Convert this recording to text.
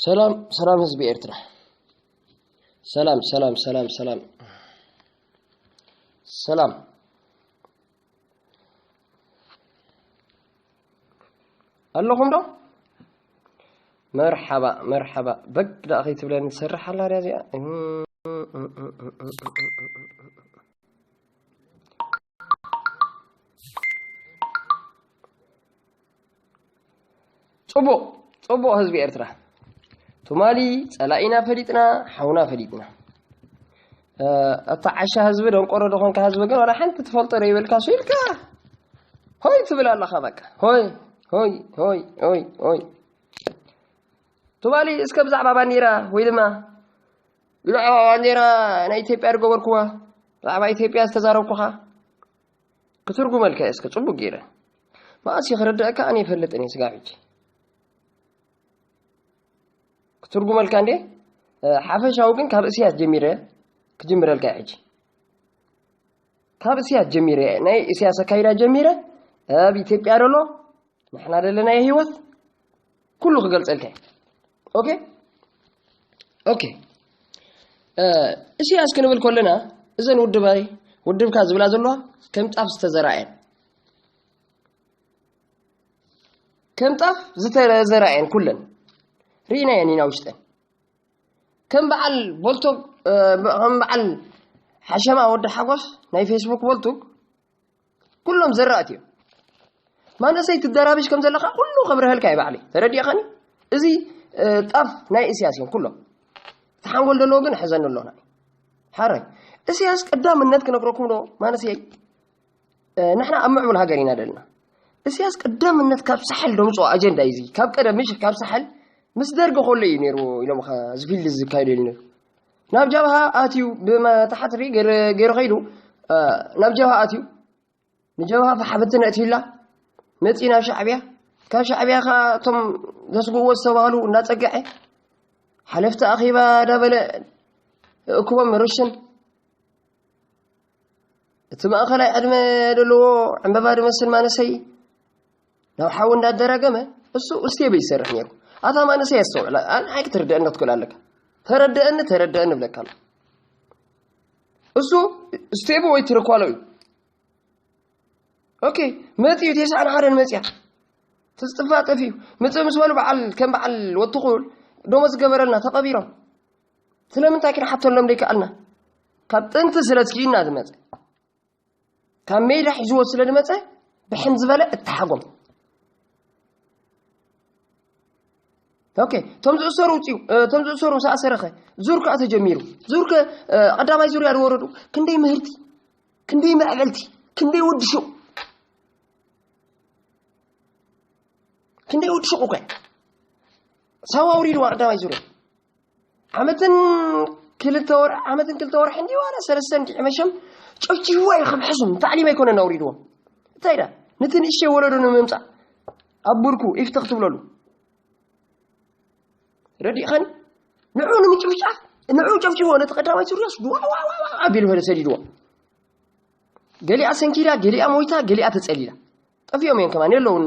ሰላም ሰላም ህዝቢ ኤርትራ። ሰላም ሰላም ሰላም ሰላም ሰላም። ኣለኹም ዶ? መርሓባ መርሓባ። በግ ደኣ ከይትብለኒ ትሰርሕ ኣላ ድያ እዚኣ? ጽቡቕ ጽቡቕ ህዝቢ ኤርትራ። ትማሊ ጸላኢና ፈሊጥና፣ ሓውና ፈሊጥና። ኣታ ዓሻ ህዝቢ፣ ደንቆሮ ደኾንካ ህዝቢ ግን ዋላ ሓንቲ ትፈልጦ ዶ ይበልካ ሱ ኢልካ ሆይ ትብል ኣለኻ። በቃ ሆይ ሆይ ሆይ ሆይ ሆይ። ትማሊ እስከ ብዛዕባ ባንዴራ ወይ ድማ ብዛዕባ ባንዴራ ናይ ኢትዮጵያ ዝገበርኩዋ፣ ብዛዕባ ኢትዮጵያ ዝተዛረብኩኻ ክትርጉመልካ እየ እስከ ጽቡቅ ገይረ። መኣስ ክረድአካ ኣነ ይፈልጥን እየ ስጋብ ሕጂ። ክትርጉመልካ እንዴ? ሓፈሻዊ ግን ካብ እስያስ ጀሚረ ክጅምረልካ እየ ሕጂ። ካብ እስያስ ጀሚረ፣ ናይ እስያስ ኣካይዳ ጀሚረ፣ ኣብ ኢትዮጵያ ደሎ ንሕና ደለናዮ ህይወት ኩሉ ክገልጸልካ እየ። ኦኬ ኦኬ። እስያስ ክንብል ከለና እዘን ውድባይ ውድብካ ዝብላ ዘለዋ ከም ጣፍ ዝተዘርኣየን ከም ጣፍ ዝተዘርኣየን ኩለን ርኢናየን ኢና ውሽጠን። ከም በዓል ቦልቶግ፣ ከም በዓል ሓሸማ ወዲ ሓጎስ ናይ ፌስቡክ ቦልቱግ ኩሎም ዘራእቲ እዮም። ማነሰይ ትደራብሽ ከም ዘለኻ ኩሉ ከብርሀልካ እየ ባዕለይ። ተረዲእኻኒ? እዚ ጣፍ ናይ እስያስ እዮም ኩሎም። እቲ ሓንጎል ዘለዎ ግን ሕዘኒ ኣሎና። ሓራይ እስያስ ቀዳምነት ክነግረኩም ዶ ማነሰይ? ንሕና ኣብ ምዕቡል ሃገር ኢና ደልና። እስያስ ቀዳምነት ካብ ሳሕል ደምፅኦ ኣጀንዳ እዩ እዚ። ካብ ቀደም ምሽ ካብ ሳሕል ምስ ደርጊ ከሎ እዩ ነይሩ ኢሎም ዝፊልድ ዝካየደሉ ነይሩ። ናብ ጃብሃ ኣትዩ ብመታሓት ሪ ገይሩ ከይዱ ናብ ጃብሃ ኣትዩ ንጀብሃ ፈሓብትን ኣእትዩላ መፂ ናብ ሻዕብያ። ካብ ሻዕብያ ከዓ እቶም ዘስግእዎ ዝተባህሉ እናፀገዐ ሓለፍቲ ኣኼባ ዳበለ እክቦም ርሽን እቲ ማእኸላይ ዕድመ ዘለዎ ዕምበባ ዝመስል ማነሰይ ናብ ሓዊ እንዳደረገመ እሱ እስቴብ ይሰርሕ ነይሩ። ኣታ ማነሰይ ኣስተውዕል፣ ኣይ ክትርደአኒ ክትክእል ኣለካ። ተረደአኒ ተረደአኒ እብለካ ኣሎ። እሱ ስቴቡ ወይ ትርኳሎ እዩ። ኦኬ መፂኡ ተስዓን ሓደን መፅያ ትስጥፋ ጠፊኡ ምፅእ ምስ በሉ በዓል ከም በዓል ወትኹል ደሞዝ ዝገበረልና ተቐቢሮም ስለምንታይ ክንሓተሎም ዘይከኣልና? ካብ ጥንቲ ስለ ዝክኢልና ዝመፀ ካብ ሜዳ ሒዝዎ ስለ ዝመፀ ብሕን ዝበለ እተሓጎም። ኦኬ እቶም ዝእሰሩ ውፅኡ እቶም ዝእሰሩ ዝኣሰረኸ ዙር ከዓ ተጀሚሩ። ዙር ከ ቀዳማይ ዙርያ ዝወረዱ ክንደይ ምህርቲ ክንደይ መዕበልቲ ክንደይ ወዲ ሹቕ ክንደይ ወዲ ሹቕ እኮ ሳዋ ውሪድዋ ቀዳማይ ዙርያ ዓመትን ክልተ ወርሒ ዓመትን ክልተ ወርሒ እንዲ ዋላ ሰለስተ እንዲ መሸም ጨብጭብዋ እዩ ከም ሕሱም ታዕሊም ኣይኮነን ኣውሪድዎም። እንታይ ዳ ነቲ ንእሽተይ ወለዶ ንምምፃእ ኣብ ብርኩ ኢፍተ ክትብለሉ ረዲእኻኒ ንዑ ንምጭብጫፍ ንዑ ጨብጭብዎ ነቲ ቀዳማይ ዙርያስ ዋዋዋዋ ኣቢሉ ፈለ ሰዲድዎ። ገሊኣ ሰንኪላ ገሊኣ ሞይታ ገሊኣ ተፀሊላ ጠፊኦም እዮም ከማን የለውን።